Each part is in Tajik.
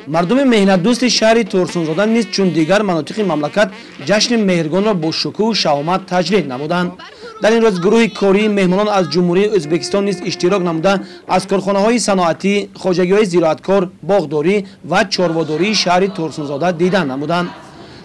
Мардуми меҳнатдӯсти шаҳри Турсунзода низ чун дигар манотиқи мамлакат ҷашни Меҳргонро бо шукӯҳу шаҳомат таҷлил намуданд. Дар ин рӯз гурӯҳи кории меҳмонон аз Ҷумҳурии Ӯзбекистон низ иштирок намуда, аз корхонаҳои саноатӣ, хоҷагиҳои зироаткор, боғдорӣ ва чорводории шаҳри Турсунзода дидан намуданд.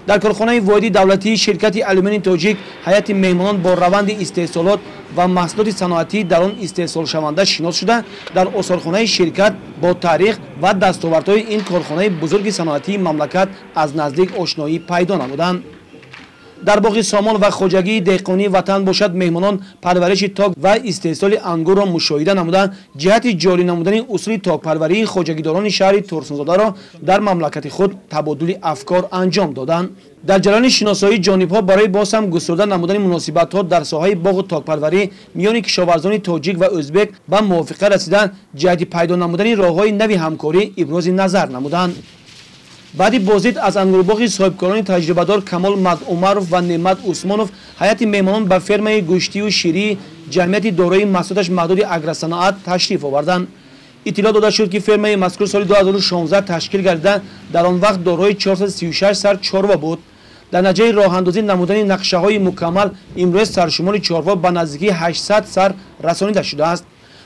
Дар корхонаи воҳиди давлатии ширкати алюминии тоҷик ҳайати меҳмонон бо раванди истеҳсолот ва маҳсулоти саноатӣ дар он истеҳсолшаванда шинос шуда, дар осорхонаи ширкат бо таърих ва дастовардҳои ин корхонаи бузурги саноатии мамлакат аз наздик ошноӣ пайдо намуданд. Дар боғи Сомон ва хоҷагии деҳқонии Ватан бошад, меҳмонон парвариши ток ва истеҳсоли ангурро мушоҳида намуда, ҷиҳати ҷорӣ намудани усули токпарварии хоҷагидорони шаҳри Турсунзодаро дар мамлакати худ табодули афкор анҷом доданд. Дар ҷараёни шиносоии ҷонибҳо барои боз ҳам густурда намудани муносибатҳо дар соҳаи боғу токпарварӣ миёни кишоварзони тоҷик ва ӯзбек ба мувофиқа расида, ҷиҳати пайдо намудани роҳҳои нави ҳамкорӣ ибрози назар намуданд. Баъди боздид аз ангурбоғи соҳибкорони таҷрибадор Камол Мадумаров ва Неъмат Усмонов, ҳайати меҳмонон ба фермаи гӯштию ширии ҷамъияти дорои маҳсулоташ маҳдуди Агросаноат ташриф оварданд. Иттилоъ дода шуд, ки фермаи мазкур соли 2016 ташкил гардида, дар он вақт дорои 436 сар чорво буд. Дар натиҷаи роҳандозӣ намудани нақшаҳои мукаммал имрӯз саршумори чорво ба наздикии 800 сар расонида шудааст.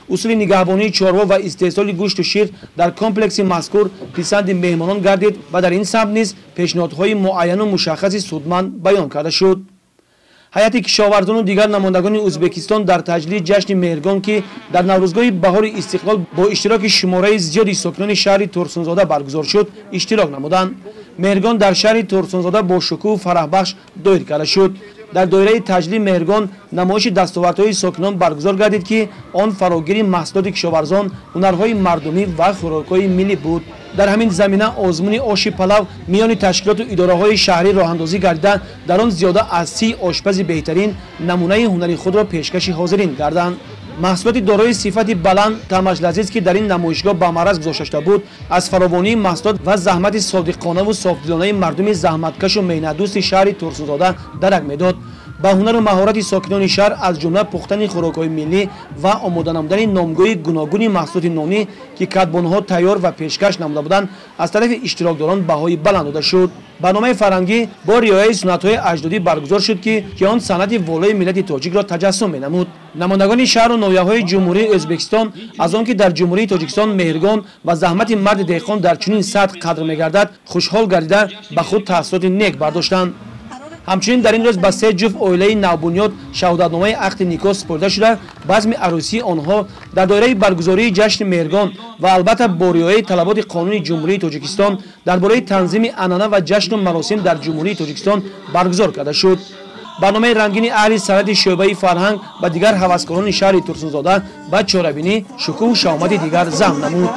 Усули нигаҳбонии чорво ва истеҳсоли гӯшту шир дар комплекси мазкур писанди меҳмонон гардид ва дар ин самт низ пешниҳодҳои муайяну мушаххаси судманд баён карда шуд. Ҳайати кишоварзону дигар намояндагони Ӯзбекистон дар таҷлили ҷашни Меҳргон, ки дар Наврӯзгоҳи баҳори истиқлол бо иштироки шумораи зиёди сокинони шаҳри Турсунзода баргузор шуд, иштирок намуданд. Меҳргон дар шаҳри Турсунзода бо шукӯҳу фараҳбахш доир карда шуд. Дар доираи таҷлили Меҳргон намоиши дастовардҳои сокинон баргузор гардид, ки он фарогири маҳсулоти кишоварзон, ҳунарҳои мардумӣ ва хӯрокҳои миллӣ буд. Дар ҳамин замина озмуни оши палав миёни ташкилоту идораҳои шаҳрӣ роҳандозӣ гардида, дар он зиёда аз 30 ошпази беҳтарин намунаи ҳунари худро пешкаши ҳозирин гарданд. Маҳсулоти дорои сифати баланд, таъмаш лазиз, ки дар ин намоишгоҳ ба мараз гузошта шуда буд, аз фаровонии маҳсулот ва заҳмати содиқонаву софдилонаи мардуми заҳматкашу меҳнатдӯсти шаҳри Турсунзода дарак медод. Ба ҳунару маҳорати сокинони шаҳр, аз ҷумла пухтани хӯрокҳои миллӣ ва омода намудани номгӯи гуногуни маҳсулоти нонӣ, ки кадбонҳо тайёр ва пешкаш намуда буданд, аз тарафи иштирокдорон баҳои баланд дода шуд. Барномаи фарҳангӣ бо риояи суннатҳои аҷдодӣ баргузор шуд, ки он санъати волои миллати тоҷикро таҷассум менамуд. Намояндагони шаҳру ноҳияҳои Ҷумҳурии Ӯзбекистон аз он ки дар Ҷумҳурии Тоҷикистон Меҳргон ва заҳмати марди деҳқон дар чунин сатҳ қадр мегардад, хушҳол гардида, ба худ таассуроти нек бардоштанд. Ҳамчунин дар ин рӯз ба се ҷуфт оилаи навбунёд шаҳодатномаи ақди никоҳ супорида шуда, базми арӯсии онҳо дар доираи баргузории ҷашни Меҳргон ва албатта бо риояи талаботи қонуни Ҷумҳурии Тоҷикистон дар бораи танзими анъана ва ҷашну маросим дар Ҷумҳурии Тоҷикистон баргузор карда шуд. Барномаи рангини аҳли санъати шӯъбаи фарҳанг ва дигар ҳаваскорони шаҳри Турсунзода ба чорабинӣ шукӯҳу шаҳомати дигар зам намуд.